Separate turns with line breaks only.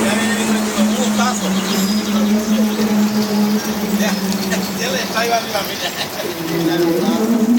Ya viene mi un gustazo. Ya, ya le está ahí va mi familia.